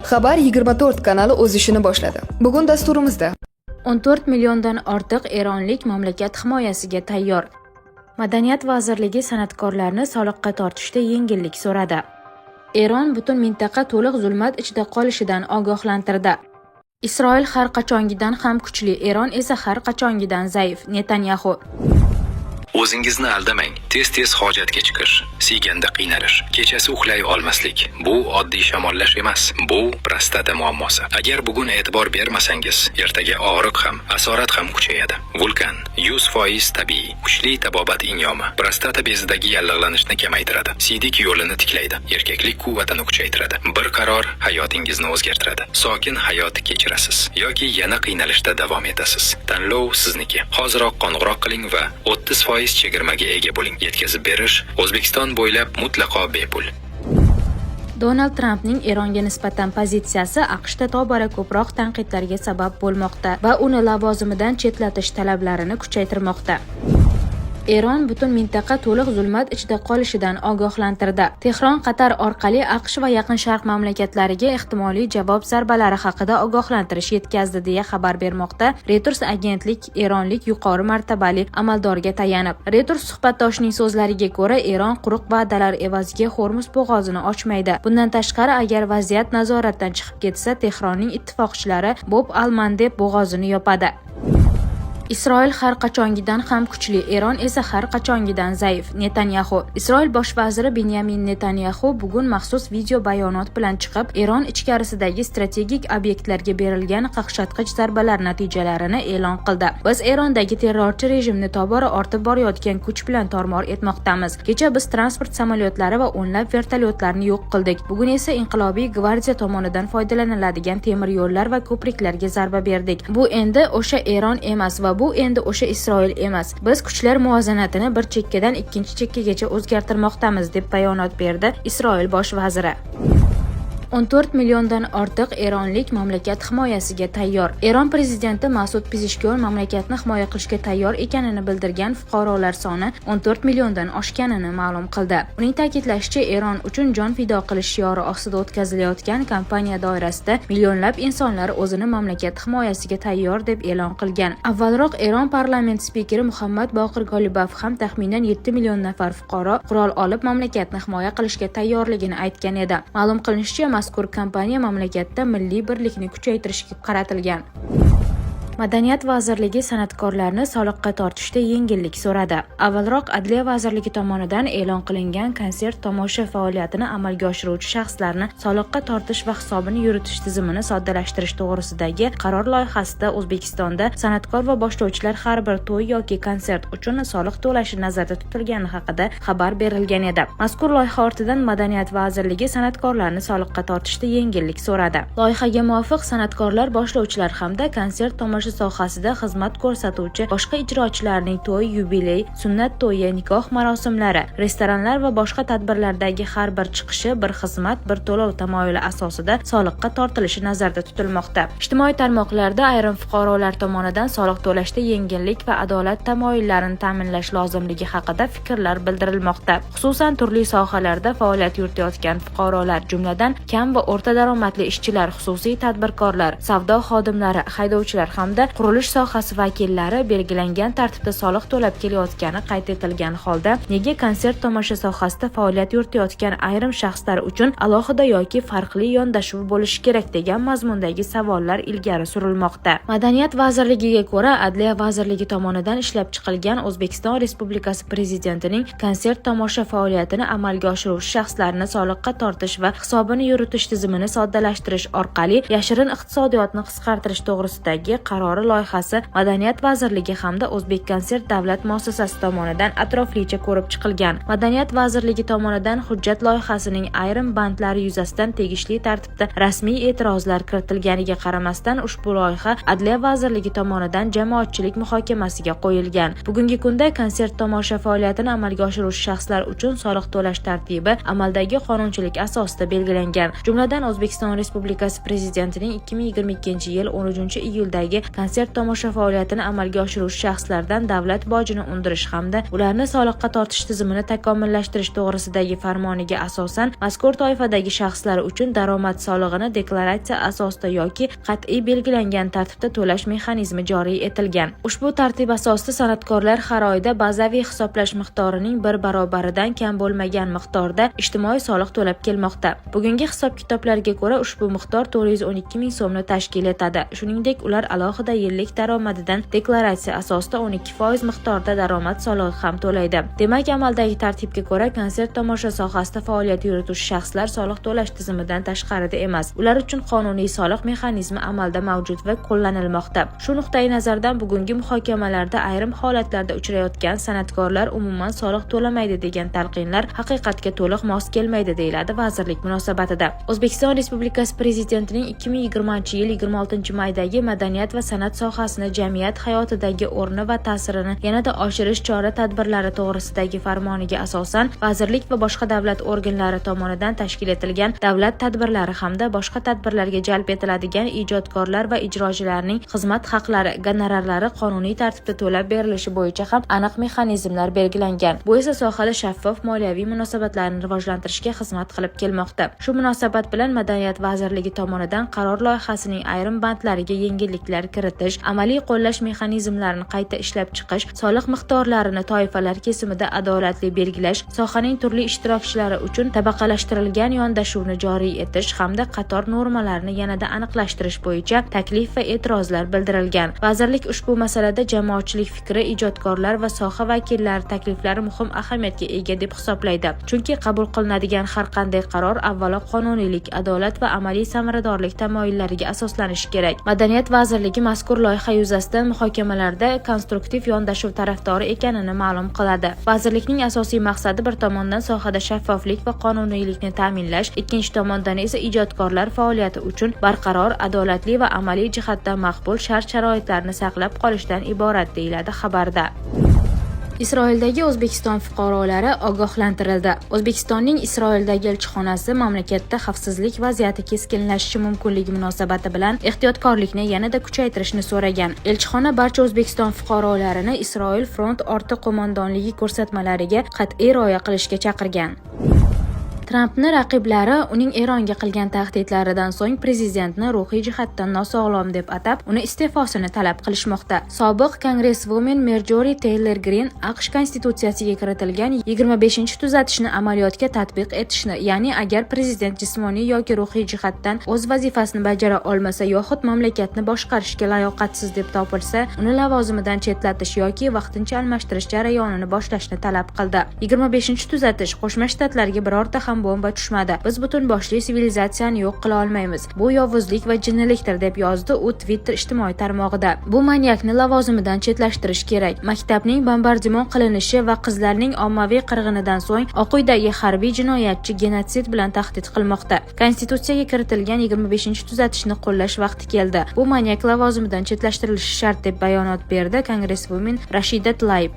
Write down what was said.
Xabar 24 kanali o'z ishini boshladi. Bugun dasturimizda 14 milliondan ortiq eronlik mamlakat himoyasiga tayyor. Madaniyat vazirligi san'atkorlarni soliqqa tortishda yengillik so'radi. Eron butun mintaqa to'liq zulmat ichida qolishidan ogohlantirdi. Isroil har qachongidan ham kuchli, Eron esa har qachongidan zaif – Netanyaxu. O'zingizni aldamang. Tez-tez hojatga chiqish, siyganda qiynalish, kechasi uxlay olmaslik – bu oddiy shamollash emas, bu prostata muammosi. Agar bugun e'tibor bermasangiz, ertaga og'riq ham, asorat ham kuchayadi. Vulkan 100% tabiiy, kuchli tabobat inyomi. Prostata bezidagi yallig'lanishni kamaytiradi, siydik yo'lini tiklaydi, erkaklik quvvatini kuchaytiradi. Bir qaror hayotingizni o'zgartiradi. Sokin hayot kechirasiz yoki yana qiynalishda davom etasiz. Tanlov sizniki. Hoziroq qo'ng'iroq qiling va 30% chegirmaga ega bo'ling. Yetkazib berish O'zbekiston bo'ylab mutlaqo bepul. Donald Trampning Eronga nisbatan pozitsiyasi AQShda tobora ko'proq tanqidlarga sabab bo'lmoqda va uni lavozimidan chetlatish talablarini kuchaytirmoqda. Eron butun mintaqa to'liq zulmat ichida qolishidan ogohlantirdi. Tehron Qatar orqali AQSh va Yaqin Sharq mamlakatlariga ehtimoliy javob zarbalari haqida ogohlantirish yetkazdi, deya xabar bermoqda Reuters agentlik eronlik yuqori martabali amaldorga tayanib. Reuters suhbatdoshining so'zlariga ko'ra, Eron quruq va'dalar evaziga Hormuz bo'g'ozini ochmaydi. Bundan tashqari, agar vaziyat nazoratdan chiqib ketsa, Tehronning ittifoqchilari Bob al-Mandeb bo'g'ozini yopadi. Isroil har qachongidan ham kuchli, Eron esa har qachongidan zaif – Netanyaxu. Isroil bosh vaziri Benyamin Netanyaxu bugun maxsus video bayonot bilan chiqib, Eron ichkarisidagi strategik obyektlarga berilgan qaqshatqich zarbalar natijalarini e'lon qildi. "Biz Erondagi terrorchi rejimni tobora ortib borayotgan kuch bilan tormor etmoqdamiz. Kecha biz transport samolyotlari va o'nlab vertolyotlarni yo'q qildik. Bugun esa Inqilobiy gvardiya tomonidan foydalaniladigan temir yo'llar va ko'priklarga zarba berdik. Bu endi o'sha Eron emas va bu endi o'sha Isroil emas. Biz kuchlar muvozanatini bir chekkadan ikkinchi chekkagacha o'zgartirmoqdamiz", deb bayonot berdi Isroil bosh vaziri. 14 milliondan ortiq eronlik mamlakat himoyasiga tayyor. Eron prezidenti Masud Pezeshkiyon mamlakatni himoya qilishga tayyor ekanini bildirgan fuqarolar soni 14 milliondan oshganini ma'lum qildi. Uning ta'kidlashicha, Eron uchun jon fido qilish shiori ostida o'tkazilayotgan kampaniya doirasida millionlab insonlar o'zini mamlakat himoyasiga tayyor deb e'lon qilgan. Avvalroq Eron parlament spikeri Muhammad Boqir Golibaf ham taxminan 7 million nafar fuqaro qurol olib, mamlakatni himoya qilishga tayyorligini aytgan edi. Ma'lum qilinishicha, mazkur kampaniya mamlakatda milliy birlikni kuchaytirishga qaratilgan. Madaniyat vazirligi san'atkorlarni soliqqa tortishda yengillik so'radi. Avvalroq Adliya vazirligi tomonidan e'lon qilingan konsert tomosha faoliyatini amalga oshiruvchi shaxslarni soliqqa tortish va hisobini yuritish tizimini soddalashtirish to'g'risidagi qaror loyihasida O'zbekistonda san'atkor va boshlovchilar har bir to'y yoki konsert uchun soliq to'lashi nazarda tutilgani haqida xabar berilgan edi. Mazkur loyiha ortidan Madaniyat vazirligi san'atkorlarni soliqqa tortishda yengillik so'radi. Loyihaga muvofiq, san'atkorlar, boshlovchilar hamda konsert tomosha sohasida xizmat ko'rsatuvchi boshqa ijrochilarning to'y, yubiley, sunnat to'yi, nikoh marosimlari, restoranlar va boshqa tadbirlardagi har bir chiqishi bir xizmat, bir to'lov tamoyili asosida soliqqa tortilishi nazarda tutilmoqda. Ijtimoiy tarmoqlarda ayrim fuqarolar tomonidan soliq to'lashda yengillik va adolat tamoyillarini ta'minlash lozimligi haqida fikrlar bildirilmoqda. Xususan, turli sohalarda faoliyat yuritayotgan fuqarolar, jumladan, kam va o'rta daromadli ishchilar, xususiy tadbirkorlar, savdo xodimlari, haydovchilar hamda qurilish sohasi vakillari belgilangan tartibda soliq to'lab kelayotgani qayd etilgan holda, nega konsert tomosha sohasida faoliyat yuritayotgan ayrim shaxslar uchun alohida yoki farqli yondashuv bo'lishi kerak, degan mazmundagi savollar ilgari surilmoqda. Madaniyat vazirligiga ko'ra, Adliya vazirligi tomonidan ishlab chiqilgan O'zbekiston Respublikasi Prezidentining konsert tomosha faoliyatini amalga oshiruvchi shaxslarni soliqqa tortish va hisobini yuritish tizimini soddalashtirish orqali yashirin iqtisodiyotni qisqartirish to'g'risidagi qarori loyihasi Madaniyat vazirligi hamda O'zbekkonsert davlat muassasasi tomonidan atroflicha ko'rib chiqilgan. Madaniyat vazirligi tomonidan hujjat loyihasining ayrim bandlari yuzasidan tegishli tartibda rasmiy e'tirozlar kiritilganiga qaramasdan, ushbu loyiha Adliya vazirligi tomonidan jamoatchilik muhokamasiga qo'yilgan. Bugungi kunda konsert tomosha faoliyatini amalga oshiruvchi shaxslar uchun soliq to'lash tartibi amaldagi qonunchilik asosida belgilangan. Jumladan, O'zbekiston Respublikasi Prezidentining 2022 yil 13 iyuldagi Konsert tomosha faoliyatini amalga oshiruvchi shaxslardan davlat bojini undirish hamda ularni soliqqa tortish tizimini takomillashtirish to'g'risidagi farmoniga asosan mazkur toifadagi shaxslar uchun daromad solig'ini deklaratsiya asosida yoki qat'iy belgilangan tartibda to'lash mexanizmi joriy etilgan. Ushbu tartib asosida san'atkorlar har oyda bazaviy hisoblash miqdorining bir barobaridan kam bo'lmagan miqdorda ijtimoiy soliq to'lab kelmoqda. Bugungi hisob-kitoblarga ko'ra, ushbu miqdor 412 ming so'mni tashkil etadi. Shuningdek, ular alohida yillik daromadidan deklaratsiya asosida 12% miqdorda daromad solig'i ham to'laydi. Demak, amaldagi tartibga ko'ra, konsert tomosha sohasida faoliyat yurituvchi shaxslar soliq to'lash tizimidan tashqarida emas. Ular uchun qonuniy soliq mexanizmi amalda mavjud va qo'llanilmoqda. Shu nuqtai nazardan bugungi muhokamalarda ayrim holatlarda uchrayotgan san'atkorlar umuman soliq to'lamaydi degan talqinlar haqiqatga to'liq mos kelmaydi, deyiladi vazirlik munosabatida. O'zbekiston Respublikasi Prezidentining 2020-yil 26-maydagi madaniyat va san'at sohasini jamiyat hayotidagi o'rni va ta'sirini yanada oshirish chora-tadbirlari to'g'risidagi farmoniga asosan vazirlik va boshqa davlat organlari tomonidan tashkil etilgan davlat tadbirlari hamda boshqa tadbirlarga jalb etiladigan ijodkorlar va ijrochilarning xizmat haqlari, gonorarlari qonuniy tartibda to'lab berilishi bo'yicha ham aniq mexanizmlar belgilangan. Bu esa sohada shaffof moliyaviy munosabatlarni rivojlantirishga xizmat qilib kelmoqda. Shu munosabat bilan Madaniyat vazirligi tomonidan qaror loyihasining ayrim bandlariga yengilliklar kiritish, amaliy qo'llash mexanizmlarini qayta ishlab chiqish, soliq miqdorlarini toifalar kesimida adolatli belgilash, sohaning turli ishtirokchilari uchun tabaqalashtirilgan yondashuvni joriy etish hamda qator normalarni yanada aniqlashtirish bo'yicha taklif va e'tirozlar bildirilgan. Vazirlik ushbu masalada jamoatchilik fikri, ijodkorlar va soha vakillari takliflari muhim ahamiyatga ega deb hisoblaydi. Chunki qabul qilinadigan har qanday qaror avvalo qonuniylik, adolat va amaliy samaradorlik tamoyillariga asoslanishi kerak. Madaniyat vazirligi mazkur loyiha yuzasidan muhokamalarda konstruktiv yondashuv tarafdori ekanini ma'lum qiladi. Vazirlikning asosiy maqsadi bir tomondan sohada shaffoflik va qonuniylikni ta'minlash, ikkinchi tomondan esa ijodkorlar faoliyati uchun barqaror, adolatli va amaliy jihatdan maqbul shart-sharoitlarni saqlab qolishdan iborat, deyiladi xabarda. Isroildagi O'zbekiston fuqarolari ogohlantirildi. O'zbekistonning Isroildagi elchixonasi mamlakatda xavfsizlik vaziyati keskinlashishi mumkinligi munosabati bilan ehtiyotkorlikni yanada kuchaytirishni so'ragan. Elchixona barcha O'zbekiston fuqarolarini Isroil front orti qo'mondonligi ko'rsatmalariga qat'iy rioya qilishga chaqirgan. Trampni raqiblari uning Eronga qilgan tahdidlaridan so'ng prezidentni ruhiy jihatdan nosog'lom deb atab, uni iste'fosini talab qilishmoqda. Sobiq kongresswomen Merjori Teyler Grin AQSh konstitutsiyasiga kiritilgan 25-tuzatishni amaliyotga tatbiq etishni, ya'ni agar prezident jismoniy yoki ruhiy jihatdan o'z vazifasini bajara olmasa yoxud mamlakatni boshqarishga layoqatsiz deb topilsa, uni lavozimidan chetlatish yoki vaqtincha almashtirish jarayonini boshlashni talab qildi. 25-tuzatish: Qo'shma Shtatlarga birorta ham bomba tushmadi. Biz butun boshli sivilizatsiyani yo'q qila olmaymiz. Bu yovuzlik va jinnilikdir, deb yozdi u Twitter ijtimoiy tarmog'ida. Bu manyakni lavozimidan chetlashtirish kerak. Maktabning bombardimon qilinishi va qizlarning ommaviy qirg'inidan so'ng Oq uydagi harbiy jinoyatchi genotsid bilan tahdid qilmoqda. Konstitutsiyaga kiritilgan 25-tuzatishni qo'llash vaqti keldi. Bu manyak lavozimidan chetlashtirilishi shart, deb bayonot berdi kongresswomen Rashida Tlaib.